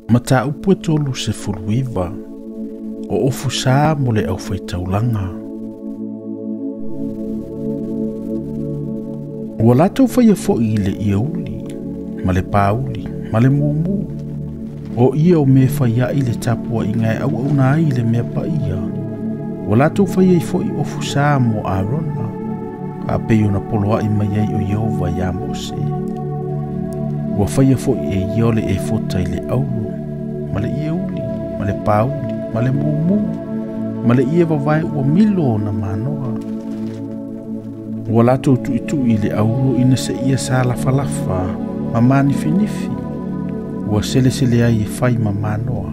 Mataupu e 39, o ofusa mo le aufaitaulaga. Ua latou faia fo'i i le ieuli, ma le pauli, ma le mumu. O ia o mea e fai ai le tapuaiga e auauna ai i le mea paia. Ua latou faia ai fo'i ofusa mo Arona, faapei ona poloa'i mai ai o Ieova iā Mose. Ua faia fo'i e ia o le efota i le auro, ma le ieuli, ma le pauli, ma le mumu, ma le ie vavae ua milo ona manoa. Ua latou tu'itu'i i le auro ina seia sa lafalafa ma manifinifi, ua selesele ai e fai ma manoa.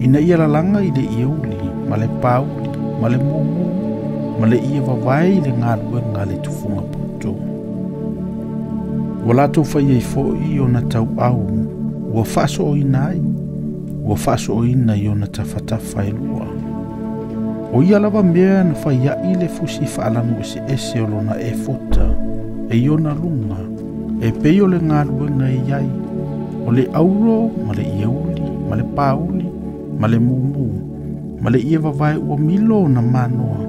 Ina ia lalaga i le ieuli, ma le pauli, ma le mumu, ma le ie vavae i le galuega a le tufuga poto. Ua latou fai ai fo'i ona tau'au ua fa'aso'oina ai, ua fa'aso'oina i ona tafatafa e lua. O ia lava mea na faia'i le fusi fa'alanu eseese o lona efota e i ona luga, e pei o le galuega e i ai, o le auro ma le ieuli, ma le pauli, ma le mumu, ma le ie vavae ua milo ona manoa,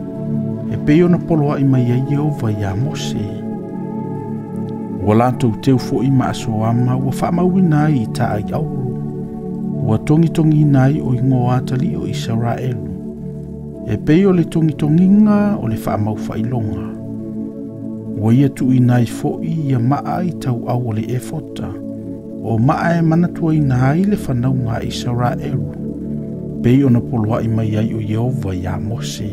e pei ona poloa'i mai ai Ieova iā Mose. Ua latou teu fo'i ma asoama ua fa'amauina ai i ta'ai auro, ua togitogiina ai o igoa atalii o Isaraelu, e pei o le togitogiga o le fa'amau faailoga. Ua ia tu'uina ai fo'i ia ma'a i tau'au o le efota, o ma'a e manatuaina ai le fanauga a Isaraelu, pei ona poloa'i mai ai o Ieova iā Mose.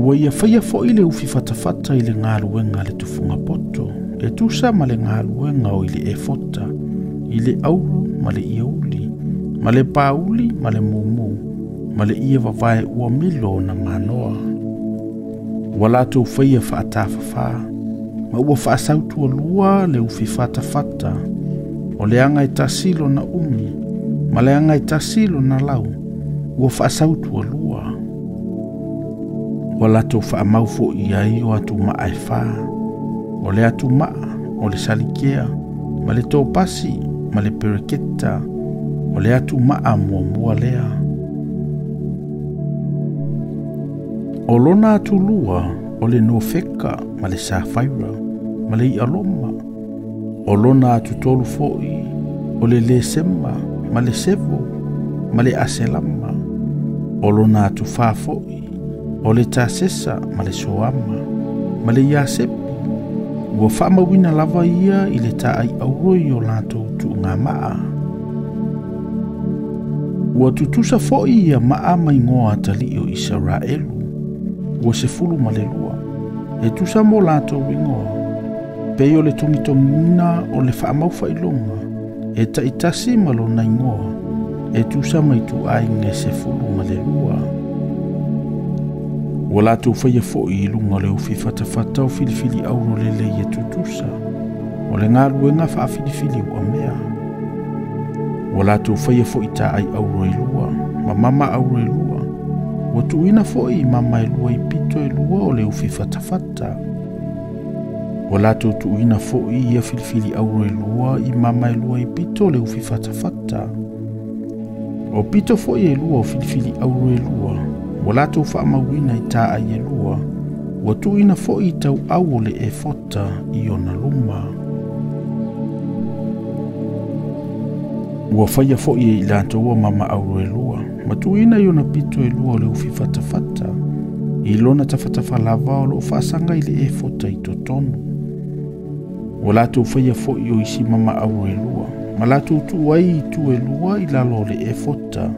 Ua ia faia fo'i le ufi fatafata i le galuega a le tufuga poto, e tusa ma le galuega o i le efota, i le auro ma le ieuli, ma le pauli ma le mumu, ma le ie vavae ua milo ona manoa. Ua latou faia fa'atafafā, ma ua fa'asautualua le ufi fatafata, o le aga e tasi lona umi, ma le aga e tasi lona lau, ua fa'asautualua. Ua latou fa'amau fo'i ai o atuma'a e fā, o le atuma'a, o le salikea, ma le topasi, ma le pereketa, o le atuma'a muamua lea. O lona atulua, o le nofeka, ma le safaira, ma le i'aloma. O lona atutolu fo'i, o le lesema, ma le sevo, ma le aselama. O lona atufā fo'i, o le tasesa ma le soama, ma le iasepi. Ua fa'amauina lava ia i le ta'ai auro i o latou tu'ugama'a. Ua tutusa fo'i ia ma'a ma igoa atalii o Isaraelu, ua 12, e tusa mo latou igoa, pei o le togitogiina o le fa'amau faailoga, e ta'itasi ma lona igoa, e tusa ma itu'aiga e 12. Ua latou faia fo'i i luga o le ufi fatafata o filifili auro lelei e tutusa, o le galuega fa'afilifili uamea. Ua latou faia fo'i ta'ai auro e lua, ma mama auro e lua. Ua tu'uina fo'i i mama e lua i pito e lua o le ufi fatafata. Ua latou tu'uina fo'i ia filifili auro e lua i mama e lua i pito o le ufi fatafata. O pito fo'i e lua o filifili auro e lua, ua latou fa'amauina i ta'ai e lua, ua tu'uina fo'i i tau'au o le efota i ona luma. Ua faia fo'i e i latou o mama auro e lua, ma tu'uina i ona pito e lua o le ufi fatafata, i lona tafatafa lava o lo'o fa'asaga i le efota i totonu. Ua latou faia fo'i o isi mama auro e lua, ma latou tu'u ai i itu e lua i lalo o le efota,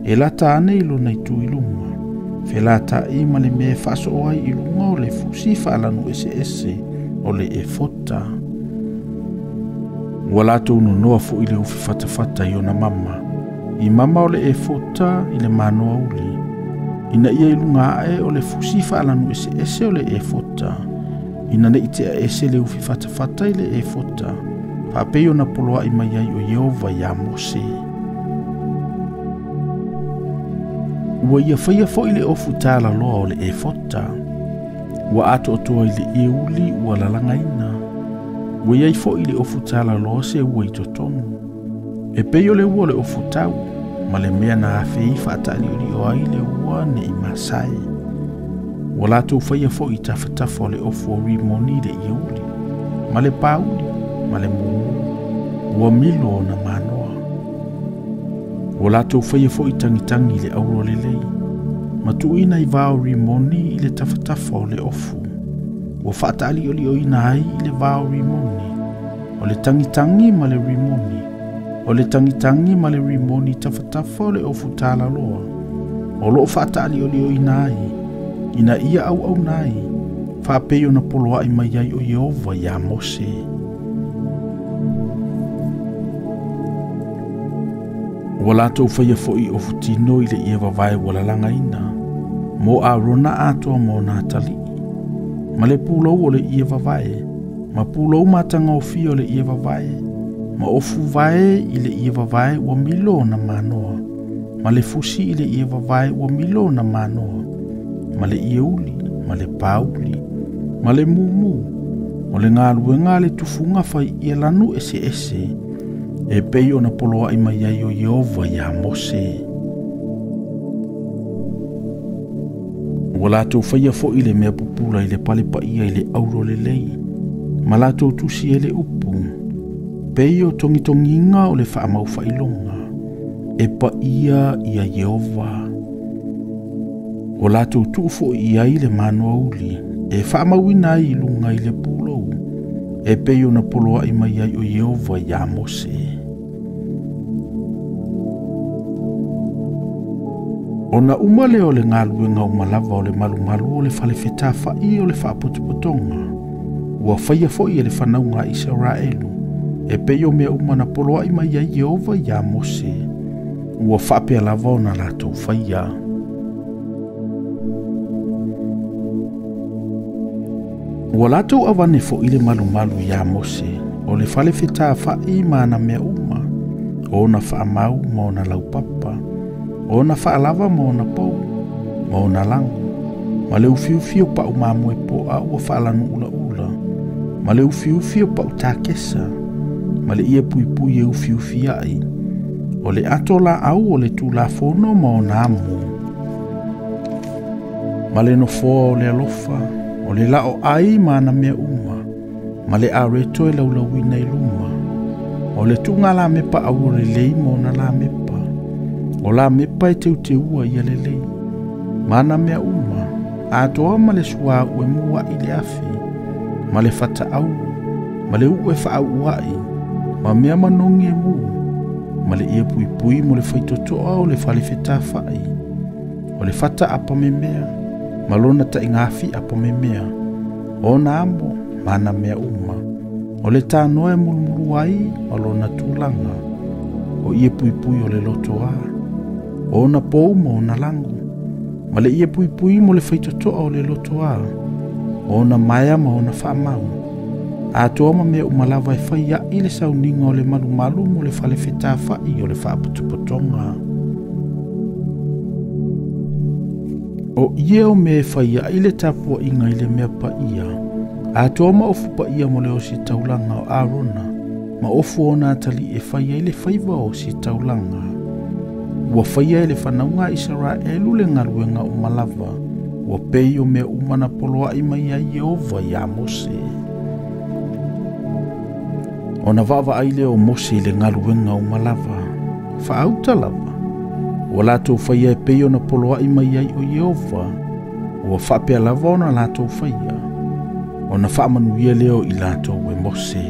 e lata ane i lona itu i luma, felata'i ma le mea e fa'aso'o ai i luga o le fusi fa'alanu eseese o le efota. Ua latou nonoa fo'i le ufi fatafata i ona mama, i mama o le efota i le manoa uli, ina ia i luga a'e o le fusi fa'alanu eseese o le efota, ina ne'i te'a ese le ufi fatafata i le efota, fa'apei ona poloa'i mai ai o Ieova iā Mose. Ua ia faia fo'i le ofu talaloa o le efota, ua ato'atoa i le ieuli ua lalagaina, Ua iai fo'i le ofu talaloa se ua i totonu. E pei o le ua o le ofu tau, ma le mea na afei fa'ataali'oli'o ai le ua ne'i masae. Ua latou faia fo'i tafatafa o le ofu o rimoni le ieuli, ma le pauli, ma le mumu, ua milo ona manoa. Ua latou faia fo'i tagitagi i le auro lelei, ma tu'uina i vao rimoni i le tafatafa o le ofu. Ua fa'ataali'oli'oina ai i le vao rimoni, o le tagitagi ma le rimoni, o le tagitagi ma le rimoni tafatafa o le ofu talaloa, o lo'o fa'ataali'oli'oina ai, ina ia auauna ai, fa'apei ona poloa'i mai ai o Ieova iā Mose. Ua latou faia fo'i ofu tino i le ie vavae ua lalagaina, mo Arona atoa ma ona atali'i, ma le pulou o le ie vavae, ma pulou matagofie o le ie vavae, ma ofu vae i le ie vavae ua milo ona manoa, ma le fusi i le ie vavae ua milo ona manoa, ma le ieuli, ma le pauli, ma le mumu, o le galuega a le tufuga fai ie lanu eseese, e pei ona poloa'i mai ai o Ieova iā Mose. Ua latou faia fo'i le mea pupula i le pale paia i le auro lelei, ma latou tusi e le upu, pei o togitogiga o le fa'amaufailoga, e paia ia Ieova. Ua latou tu'u fo'i i ai le manoa uli, e fa'amauina ai i luga i le pulou, e pei ona poloa'i mai ai o Ieova iā Mose. Ona uma lea o le galuega uma lava o le malumalu o le fale fetafa'i o le fa'apotopotoga, ua faia fo'i e le fanauga a Isaraelu, e pei o mea uma na poloa'i mai ai Ieova iā Mose, ua fa'apea lava ona latou faia. Ua latou avane fo'i le malumalu iā Mose, o le fale fetafa'i ma ana mea uma, o ona fa'amau ma ona laupapa, o ona fa'alava ma ona pou, ma ona lago, ma le ufiufi o pa'u mamoe po'a ua fa'alanu'ulaʻula, ma le ufiufi o pa'u takesa, ma le ie puipui e ufiufi a'i, o le ato la'au o le tulafono ma ona amo, ma le nofoa o le alofa, o le la'o ai ma ana mea uma, ma le areto e laulauina i luma, o le tu'uga lamepa auro lelei ma ona lamepa, o lamepa e teuteua ia lelei, ma ana mea uma, atoa ma le suā'u e mua'i le afi, ma le fata'auro, ma le u'u e fa'au'ua'i, ma mea manogi e mū, ma le ie puipui mo le faitoto'a o le fale fetafa'i, o le fata apamemea, ma lona ta'igafi apamemea, ona amo ma ana mea uma, o le tanoa e mulumulu ai ma lona tulaga, o ie puipui o le lotoā, o ona pou ma ona lago, ma le ie puipui mo le faitoto'a o le lotoā, o ona maea ma ona fa'amau, atoa ma mea uma lava e fai a'i le sauniga o le malumalu mo le fale fetafa'i o le fa'apotopotoga. O ie o mea e fai a'i le tapua'iga i le mea paia, atoa ma ofu paia mo le ositaulaga o Arona, ma ofu ona atali'i e fai ai le faiva o ositaulaga. Ua faia e le fanauga a Isaraelu le galuega uma lava, ua pei o mea uma na poloa'i mai ai Ieova iā Mose. Ona va'avaai lea o Mose i le galuega uma lava, fa'auta lava, ua latou faia e pei ona poloa'i mai ai o Ieova, ua fa'apea lava ona latou faia, ona fa'amanuia lea o i latou e Mose.